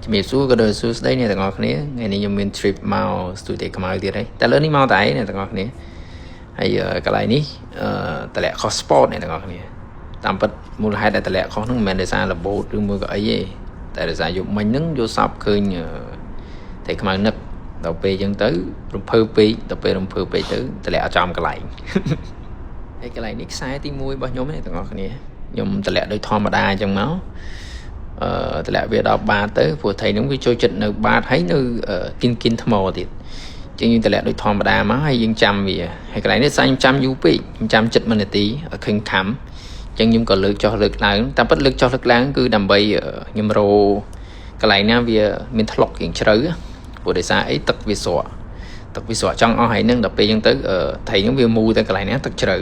ជំរាបសួរក៏ដូចសួស្តីអ្នកទាំងអស់គ្នា។ថ្ងៃនេះខ្ញុំមាន trip មក studio ខ្មៅទៀតហើយតែលើនេះមកតែឯងអ្នកទាំងអស់គ្នា។ហើយកន្លែងនេះតម្លាក់ខុស spot អ្នកទាំងអស់គ្នា។តាមពិតមូលហេតុដែលតម្លាក់ខុសហ្នឹងមិនមែនដោយសាររបូតឬមួយក៏អីទេតែដោយសារយប់មិញហ្នឹងយកសពឃើញតែខ្មៅនឹកដល់ពេលអញ្ចឹងទៅរំភើបពេកដល់ពេលរំភើបពេកទៅតម្លាក់អត់ចំកន្លែង ហើយកន្លែងនេះខ្សែទី1របស់ខ្ញុំអ្នកទាំងអស់គ្នាខ្ញុំតម្លាក់ដូចធម្មតាអញ្ចឹងមក តម្លាក់វាដល់បាតទៅព្រោះថៃហ្នឹងវាចូលចិត្តនៅបាតហើយនៅគិនគិនថ្មទៀតជាងយើងតម្លាក់ដូចធម្មតាមកហើយយើងចាំវាហើយកន្លែងនេះសាញ់ចាំយូរពេកខ្ញុំចាំចិត្ត1នាទីឲ្យឃើញខំអញ្ចឹងខ្ញុំក៏លើកចុះលើកឡើងតាមពិតលើកចុះលើកឡើងគឺដើម្បីខ្ញុំរកន្លែងណាវាមានថ្លុករៀងជ្រៅព្រោះដោយសារអីទឹកវាស្រក់ទឹកវាស្រក់ចង់អស់ហើយហ្នឹងដល់ពេលអញ្ចឹងទៅថៃហ្នឹងវាមូទៅកន្លែងណាទឹកជ្រៅ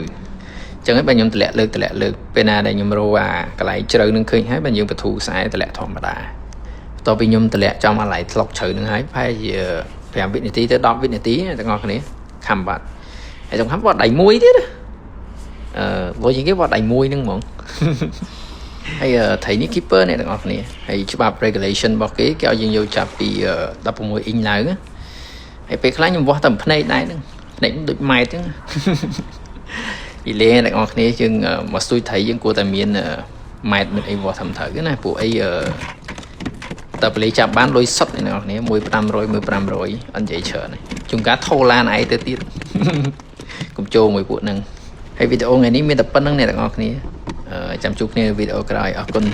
ចឹងហើយបើខ្ញុំតម្លាក់លើកតម្លាក់លើកពេលណាដែលខ្ញុំរកអាកន្លែងជ្រៅនឹងឃើញហើយបើយើងបធូរខ្សែតម្លាក់ធម្មតាបន្ទាប់ពីខ្ញុំតម្លាក់ចំកន្លែងថ្លុកជ្រៅនឹងហើយប្រហែលជា5វិនាទីទៅ10វិនាទីទាំងអស់គ្នាខំបាត់ហើយសំខាន់វត្តដៃមួយទៀតអឺលុយជាងគេវត្តដៃមួយហ្នឹងហ្មង ហើយថៃនេះ keeper អ្នកទាំងអស់គ្នា។ហើយច្បាប់ regulation របស់គេគេឲ្យយើងយកចាប់ពី16អ៊ីងឡើងហើយពេលខ្លះខ្ញុំវាស់តែភ្នែកដែរហ្នឹងភ្នែកដូចម៉ែត្រហ្នឹង ពីលេអ្នកនរគ្នាយើងមកស្ទួយថៃយើងគួរតែមានម៉ែត្រមានអីវាស់ត្រឹមត្រូវណាពួកអីតើប៉ូលីសចាប់បានលុយសុទ្ធអ្នកនរគ្នា1500 1500អត់និយាយច្រើនទេជួនកាលថូឡានឯងទៅទៀត កុំចូលមួយពួកហ្នឹងហើយវីដេអូថ្ងៃនេះមានតែប៉ុណ្្នឹងអ្នកទាំងអស់គ្នាចាំជួបគ្នានៅវីដេអូក្រោយអរគុណ។